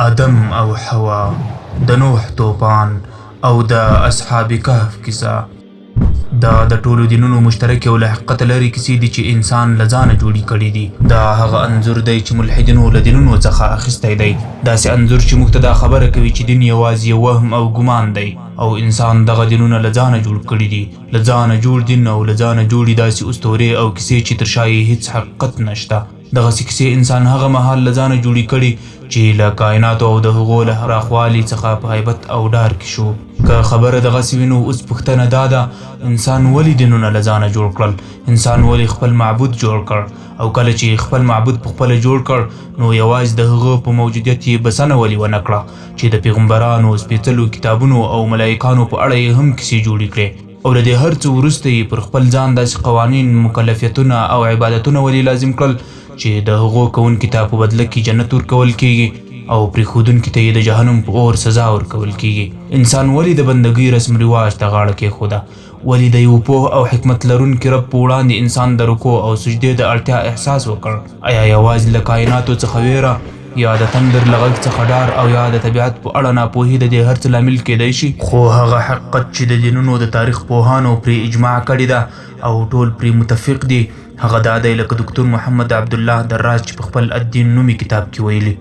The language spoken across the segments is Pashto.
آدم او حوا، د نوح توپان او د اصحاب کهف کیسه. دا د ټولو دینونو مشترکې او له حقیقته لرې کیسې دي چې انسان له ځانه جوړې کړې دي. دا هغه انځور دی چې ملحدینو له دینونو څخه اخیستی دی، داسې انځور چې موږ ته دا خبره کوي چې دین یوازې یو وهم او ګمان دی او انسان دغه دینونه له ځانه جوړ کړي دي. له ځانه جوړ دین او له ځانه جوړې داسې اسطورې او کیسې چې تر شا یې هیڅ حقیقت نشته. دغسې کیسې انسان هغه مهال له ځانه جوړې کړي چې له کایناتو او د هغو له پراخوالي څخه په هیبت او ډار کې شو. که خبره دغسې وي نو اوس پوښتنه دا ده، انسان ولې دینونه له ځانه جوړ کړل؟ انسان ولې خپل معبود جوړ کړ؟ او کله چې خپل معبود په خپله جوړ کړ نو یوازې د هغه په موجودیت یې بسنه ولې ونه کړه چې د پیغمبرانو، سپېڅلو کتابونو او ملایکانو په اړه یې هم کیسې جوړې کړې؟ او له دې هر څه وروسته یې پر خپل ځان داسې قوانین، مکلفیتونه او عبادتونه ولې لازم کړل چې د هغو کوونکي ته په بدله کې جنت ورکول کېږي او پرېښودونکي ته یې د جهنم په اور سزا ورکول کېږي؟ انسان ولې د بندګۍ رسم رواج ته غاړه کېښوده؟ ولې د یو پوه او حکمت لرونکي رب په وړاندې انسان د رکوع او سجدې د اړتیا احساس وکړ؟ ایا یوازې له کایناتو څخه وېره، یا د تندر له غږ څخه ډار او یا د طبیعت په اړه ناپوهي د دې هر څه لامل کېدای شي؟ خو هغه حقیقت چې د دینونو د تاریخ پوهانو پرې اجماع کړې ده او ټول پرې متفق دي هغه دا دی، لکه دکتور محمد عبدالله دراز چې په خپل الدین نومي کتاب کې ویلي،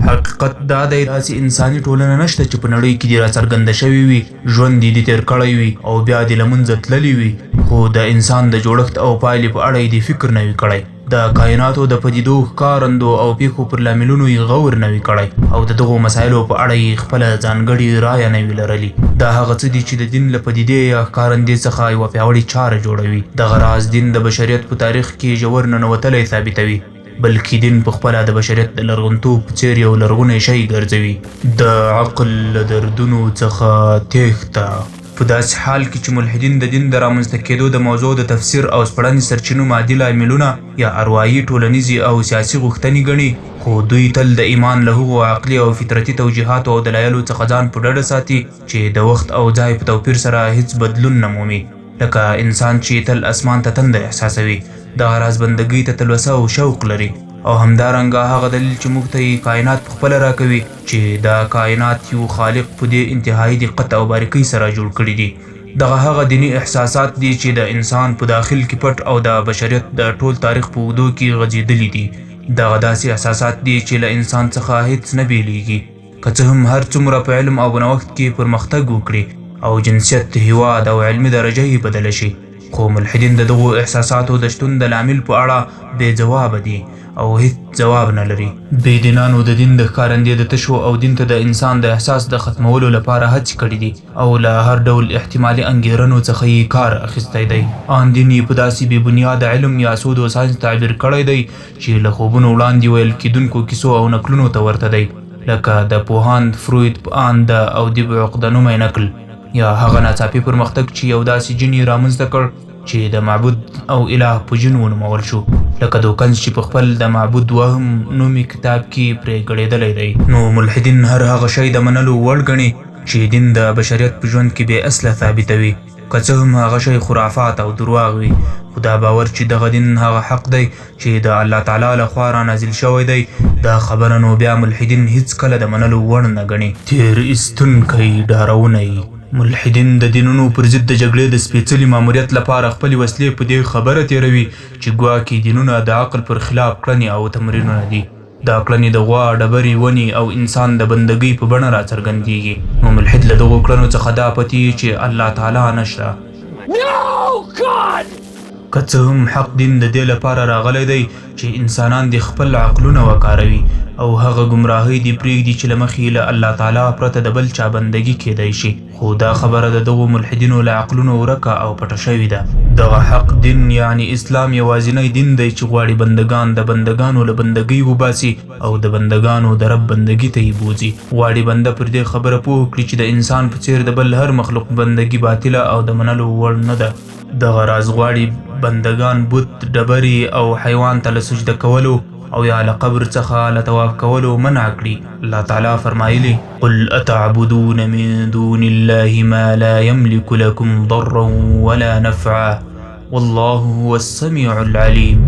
حقیقت دا دی داسې انساني ټولنه نشته چې په نړۍ کې دې راڅرګنده شوې وي، ژوند دې تېر کړی وي او بیا دې له منځه تللې وي، خو د انسان د جوړښت او پایلې په اړه یې دې فکر نه وي کړی، د کایناتو د پدیدو، ښکارندو او پېښو پر لاملونو یې غور نه وي کړی او د دغو مسایلو په اړه یې خپله ځانګړې رایه نه وي لرلې. دا هغه څه دي چې د دین له پدیدې یا ښکارندې څخه یوه پیاوړې چاره جوړوي. دغه راز دین د بشریت په تاریخ کې ژور ننوتلی ثابتوي، بلکې دین په خپله د بشریت د لرغونتوب په څېر یو لرغونی شی ګرځوي. د عقل له دردونو څخه تېښته. په داسې حال کې چې ملحدین د دین د رامنځته کېدو د موضوع د تفسیر او سپړنې سرچینو مادي لاملونه یا اروایي، ټولنیزې او سیاسي غوښتنې ګڼي، خو دوی تل د ایمان له هغو عقلي او فطرتي توجیهاتو او دلایلو څخه ځان په ډډه ساتي چې د وخت او ځای په توپیر سره هیڅ بدلون نه مومي. لکه انسان چې تل اسمان ته تنده احساسوي، دغه راز بندګۍ ته تلوسه او شوق لري. او همدارنګه هغه دلیل چې موږ ته یې کاینات په خپله راکوي چې دا کاینات یو خالق په دې انتهایي دقت او باریکۍ سره جوړ کړي دي. دغه هغه دیني احساسات دي چې د انسان په داخل کې پټ او د بشریت د ټول تاریخ په اوږدو کې غځېدلي دي. دغه داسې احساسات دي چې له انسان څخه هیڅ نه بېلېږي، که څه هم هر څومره په علم او نوښت کې پرمختګ وکړي او جنسیت، هیواد او علمي درجه یې بدله شي، خو ملحدین د دغو احساساتو د شتون د لامل په اړه بې ځوابه دي او هیڅ ځواب نه لري. بې دینانو د دین د ښکارندې د تشو او دین ته د انسان د احساس د ختمولو لپاره هڅې کړې دي او له هر ډول احتمالي انګېرنو څخه یې کار اخیستی دی. آن دین یې په داسې بې بنیاده علم یا سودو ساینس تعبیر کړی دی چې له خوبونو وړاندې ویل کېدونکو کیسو او نکلونو ته ورته دی، لکه د پوهاند فروید په آند د اودیب عقده نومی نکل، یا هغه ناڅاپي پرمختګ چې یو داسې جن یې رامنځته کړ چې د معبود او اله په جن ونومول شو، لکه دوکنز چې په خپل د معبود وهم نومي کتاب کې پرې ګړېدلی دی. نو ملحدین هر هغه شی د منلو وړ ګڼي چې دین د بشریت په ژوند کې بې اصله ثابتوي، که څه هم هغه شی خرافات او درواغ وي، خو دا باور چې دغه دین هغه حق دی چې د الله تعالی له خوا را نازل شوی دی، دا خبره نو بیا ملحدین هیڅکله د منلو وړ نه ګڼي. تېر ایستونکی ډارونی. ملحدین د دینونو پر ضد د جګړې د سپېڅلي ماموریت لپاره خپلې وسلې په دې خبره تېروي چې ګواکې دینونه د عقل پر خلاف کړنې او تمرینونه دي. دا کړنې د غوا، ډبرې، ونې او انسان د بندګۍ په بڼه راڅرګندېږي. نو ملحد له دغو کړنو څخه دا پتېيي چې الله تعالی نشته. که څه هم حق دین د دې لپاره راغلی دی چې انسانان دې خپل عقلونه وکاروي او هغه ګمراهۍ دې پرېږدي چې له مخې یې له الله تعالی پرته د بل چا بندګي کېدای شي، خو دا خبره د دغو ملحدینو له عقلونو ورکه او پټه شوې ده. دغه حق دین یعنې اسلام یوازینی دین دی چې غواړي بندګان د بندګانو له بندګۍ وباسي او د بندګانو د رب بندګي ته یې بوځي. غواړي بنده پر دې خبره پوه کړي چې د انسان په څېر د بل هر مخلوق بندګي باطله او د منلو وړ نه ده. دغه راز غواړي بندګان بت، ډبرې او حیوان ته له سجده کولو او یا له قبر څخه له طواف کولو منع کړي. الله تعالی فرمایلي: قل اتعبدون من دون الله ما لا يملك لكم ضرا ولا نفعا والله هو السميع العليم.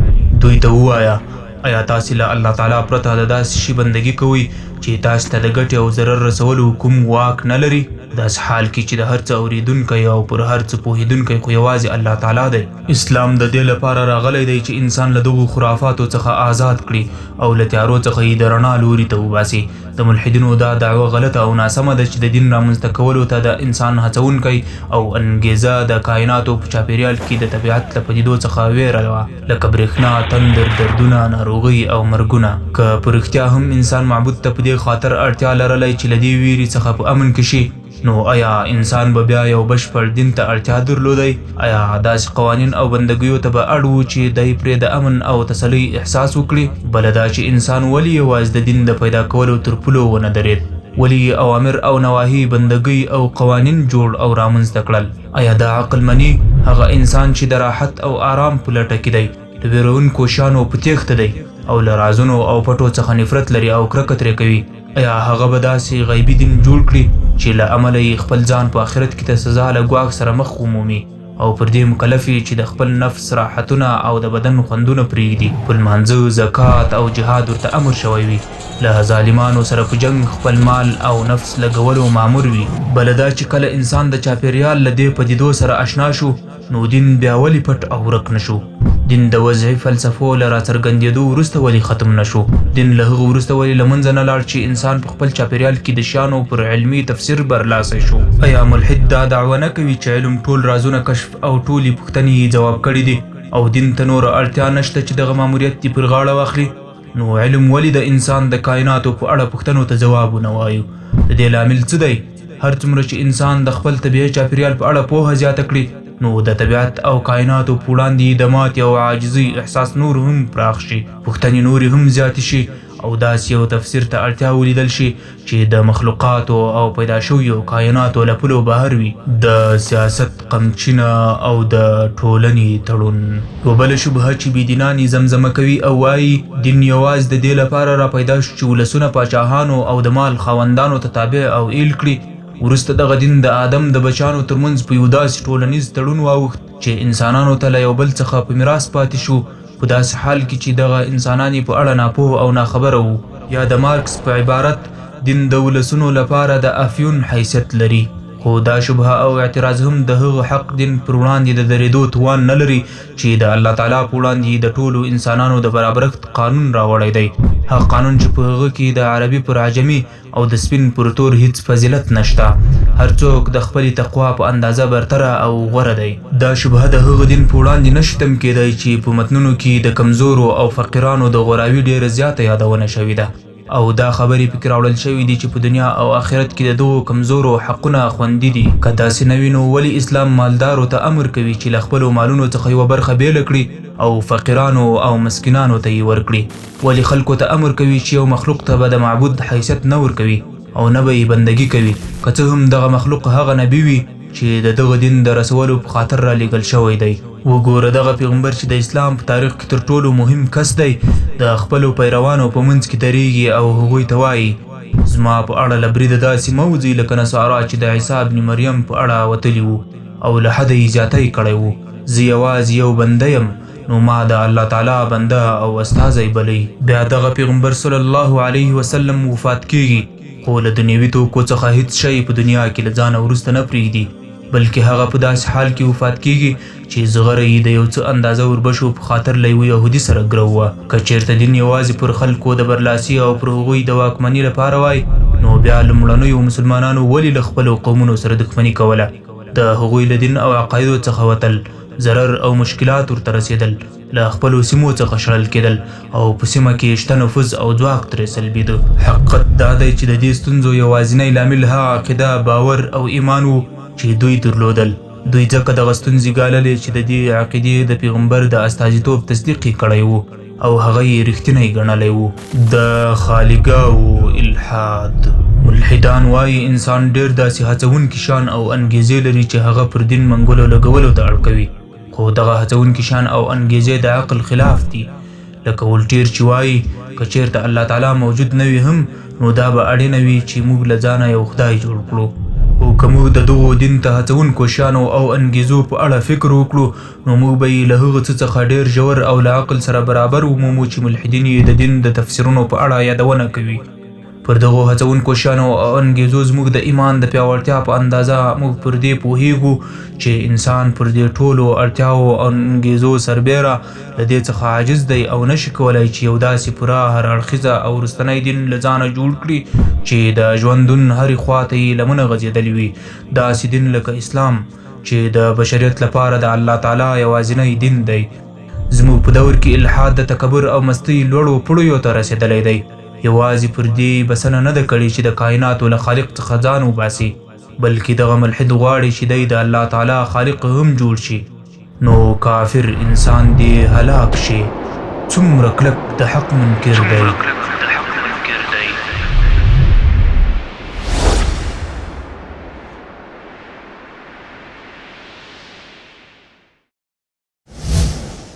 دوی ته ووایه، ایا تاسې له الله تعالی پرته د داسې شي بندګي کوئ چې تاسې ته د ګټې او ضرر رسولو کوم واک نه لري؟ په داسې حال کې چې د هر څه اورېدونکی او پر هر څه پوهېدونکی خو یوازې الله تعالی دی. اسلام د دې لپاره راغلی دی چې انسان له دغو خرافاتو څخه آزاد کړي او له تیارو څخه یې د رڼا لوري ته وباسي. د ملحدینو دا دعوه غلطه او ناسمه ده چې د دین رامنځته کولو ته د انسان هڅوونکی او انګېزه د کایناتو په چاپېریال کې د طبیعت له پدیدو څخه وېره وه، لکه برېښنا، تندر، دردونه، ناروغۍ او مرګونه. که په رښتیا هم انسان معبود ته په دې خاطر اړتیا لرلای چې له دې وېرې څخه په امن کې شي، نو ایا انسان به بیا یو بشپړ دین ته اړتیا درلودای؟ ایا داسې قوانین او بندګیو ته به اړ و چې دی پرې د امن او تسلۍ احساس وکړي؟ بله دا چې انسان ولې یوازې د دین د پیدا کولو تر پولو ونه درېد؟ ولې یې اوامر او نواهي، بندګۍ او قوانین جوړ او رامنځته کړل؟ ایا دا عقل مني هغه انسان چې د راحت او آرام په لټه کې دی، له وېروونکو شیانو په تېښته دی او له رازونو او پټو څخه نفرت لري او کرکه ترې کوي، ایا هغه به داسې غیبي دین جوړ کړي چې له امله یې خپل ځان په آخرت کې د سزا له ګواښ سره مخ ومومي او پر دې مکلف وي چې د خپل نفس راحتونه او د بدن خوندونه پرېږدي، په لمانځه، زکات او جهاد ورته امر شوی وي، له ظالمانو سره په جنګ خپل مال او نفس لګولو مامور وي. بله دا چې کله انسان د چاپېریال له دې پدیدو سره اشنا شو، نو دین بیا ولې پټ او ورک نه شو؟ دین د وضعي فلسفو له راڅرګندېدو وروسته ولې ختم نه شو؟ دین له هغه وروسته ولې له منځه نه لاړ چې انسان په خپل چاپېریال کې د شیانو پر علمي تفسیر برلاسی شو؟ ایا ملحد دا دعوه نه کوي چې علم ټول رازونه کشف او ټولې پوښتنې یې ځواب کړې دي او دین ته نوره اړتیا نشته چې دغه ماموریت دې پر غاړه واخلي؟ نو علم ولې د انسان د کایناتو په اړه پوښتنو ته ځواب ونه وایو؟ د دې لامل څه دی؟ هر څومره چې انسان د خپل طبیعي چاپیریال په اړه پوهه زیاته کړي، نو د طبیعت او کایناتو په وړاندې د ماتې او عاجزۍ احساس نور هم پراخ شي، پوښتنې نورې هم زیاتې شي او داسې یو تفسیر ته اړتیا ولیدل شي چې د مخلوقاتو او پیدا شویو کایناتو له پولو بهر وي. د سیاست قمچینه او د ټولنې تړون. یوه بله شبهه چې بې دینان یې زمزمه کوي او وايي، دین یوازې د دې لپاره را پیدا شو چې ولسونه پاچاهانو او د مال خاوندانو ته تابع او ایل کړي، وروسته دغه دین د آدم د بچیانو تر منځ په یو داسې ټولنیز تړون واوښت چې انسانانو ته له یو بل څخه په میراث پاتې شو، په داسې حال کې چې دغه انسانان یې په اړه ناپوه او ناخبره وو. یا د مارکس په عبارت، دین د ولسونو لپاره د افیون حیثیت لري. خو دا شبهه او اعتراض هم د هغه حق دین پر وړاندې د درېدو توان نه لري چې د الله تعالی په وړاندې یې د ټولو انسانانو د برابرښت قانون راوړی دی، هغه قانون چې په هغه کې د عربي پر عجمي او د سپین پر تور هیڅ فضیلت نشته، هر څوک د خپلې تقوا په اندازه برتره او غوره دی. دا شبهه د هغه دین په وړاندې نه شي تم کېدای چې په متنونو کې د کمزورو او فقیرانو د غوراوي ډېره زیاته یادونه شوې ده او دا خبرې پکې راوړل شوې دي چې په دنیا او آخرت کې د دغو کمزورو حقونه خوندي دي. که داسې نه وي نو ولې اسلام مالدارو ته امر کوي چې له خپلو مالونو څخه یوه برخه بېله کړي او فقیرانو او مسکینانو ته یې ورکړي؟ ولې خلکو ته امر کوي چې یو مخلوق ته به د معبود حیثیت نه ورکوي او نه به یې بندګي کوي، که څه هم دغه مخلوق هغه نبي وي چې د دغه دین د رسولو په خاطر رالیږل شوی دی؟ وګوره دغه پیغمبر چې د اسلام په تاریخ کې تر ټولو مهم کس دی، د خپلو پیروانو په منځ کې درېږي او هغوی ته وایي، زما په اړه له بریده داسې مه وځئ لکه نصارا چې د عیسی بن مریم په اړه وتلي وو او له حده یې زیاتی کړی و. زه یوازې یو بنده یم، نو ما د الله تعالی بنده او استازی بلئ. بیا دغه پیغمبر صلی الله علیه وسلم وفات کیږي، خو له دنیوي توکو څخه هیڅ شی په دنیا کې له ځانه وروسته نه پرېږدي، بلکې هغه په داسې حال کې وفات کیږي چې زغره یې د یو څه اندازه اوربشو په خاطر له یوه یهودي سره ګرو وه. که چېرته دین یوازې پر خلکو د برلاسي او پر هغوی د واکمني لپاره وای، نو بیا لومړنیو مسلمانانو ولې له خپلو قومونو سره دښمني کوله؟ د هغوی له دین او عقایدو څخه وتل، ضرر او مشکلات ورته رسېدل، له خپلو سیمو څخه شړل کېدل او په سیمه کې شته نفوذ او ځواک ترې سلبېده. حقیقت دا دی چې د دې ستونزو یوازینی لامل هغه عقیده، باور او ایمان و چې دوی درلودل. دوی ځکه دغه ستونزې ګاللې چې د دې عقیدې د پیغمبر د استازیتوب تصدیق یې کړی و او هغه یې رښتینی ګڼلی و. د خالیګاوو الحاد. ملحدان وايي انسان ډېر داسې هڅوونکي شیان او انګېزې لري چې هغه پر دین منګولو لګولو ته اړ کوي، خو دغه هڅوونکي شیان او انګېزې د عقل خلاف دي. لکه ولټیر چې وايي که چېرته الله تعالی موجود نه وي هم، نو دا به اړینه وي چې موږ له ځانه یو خدای جوړ کړو. خو که موږ د دغو دین ته هڅوونکو شیانو او انګېزو په اړه فکر وکړو، نو موږ به یې له هغه څه څخه ډېر ژور او له عقل سره برابر ومومو چې ملحدین یې د دین د تفسیرونو په اړه یادونه کوي. پر دغو هڅوونکو شیانو او انګېزو زموږ د ایمان د پیاوړتیا په اندازه موږ پر دې پوهېږو چې انسان پر دې ټولو اړتیاوو او انګېزو سربېره له دې څخه عاجز دی او نه شي کولای چې یو داسې پوره، هر اړخیزه او وروستنی دین له ځانه جوړ کړي چې د ژوندون هرې خوا ته یې لمنه غځېدلې وي، داسې دین لکه اسلام چې د بشریت لپاره د الله تعالی یوازینی دین دی. زموږ په دور کې الحاد د تکبر او مستۍ لوړو پوړیو ته رسېدلی دی. یوازې پر دې یې بسنه نه ده کړې چې د کایناتو له خالق څخه ځان وباسي، بلکې دغه ملحد غواړي چې دی د الله تعالی خالق هم جوړ شي. نو کافر انسان دې هلاک شي، څومره کلک د حق منکر دی.